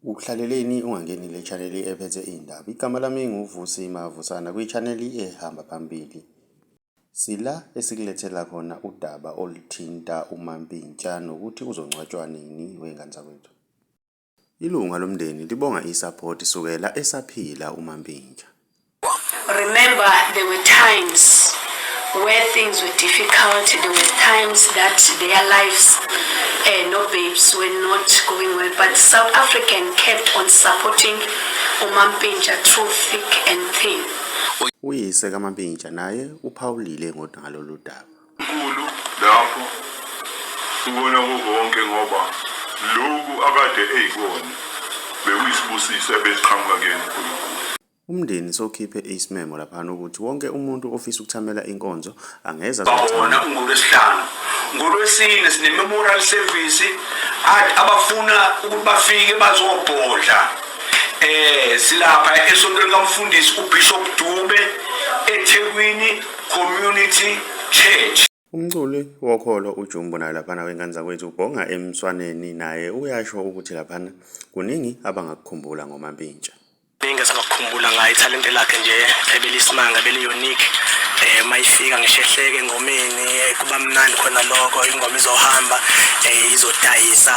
Uhlaleleni ungangeni le channel ephethe iy'ndaba. Igama lami nguVusi Mavusana kwi-channel ehamba phambili. Sila esikulethela khona udaba oluthinta uMampintsha nokuthi uzongcwatshwa nini wey'ngane zakwethu. Ilunga lomndeni libonga i-support sukela esaphila uMampintsha. Remember, there were times where things were difficult. There were times that their lives, no babes, were not going well. But South African kept on supporting uMampintsha through thick and thin. Uyise kaMampintsha naye uphawulile ngalolu daba. Nkulu lapho ubona konke ngoba lokhu akade eyikona bekuyisibusiso ebesiqhamuka kuyena uNkulunkulu. Umndeni sowukhiphe isimemo laphana ukuthi wonke umuntu ofisa ukuthamela inkonzo angeza. Babona ngolwesihlanu, ngolwesine sine-memorial service. Athi abafuna ukuthi bafike bazobhodla, silapha esontweni kamfundisi uBishop Dube eThekwini Community Church. Umculi wokholo uJumbo naye laphana wengane zakwethu ubhonga emswaneni, naye uyasho ukuthi laphana kuningi abangakukhumbula ngoMampintsha. Ningi esingakukhumbula ngayo, ithalente lakhe nje ebelisimanga, beli-unique. Mayifika ngisho ehleke engomeni, kuba mnandi khona lokho, ingoma izohamba, izodayisa.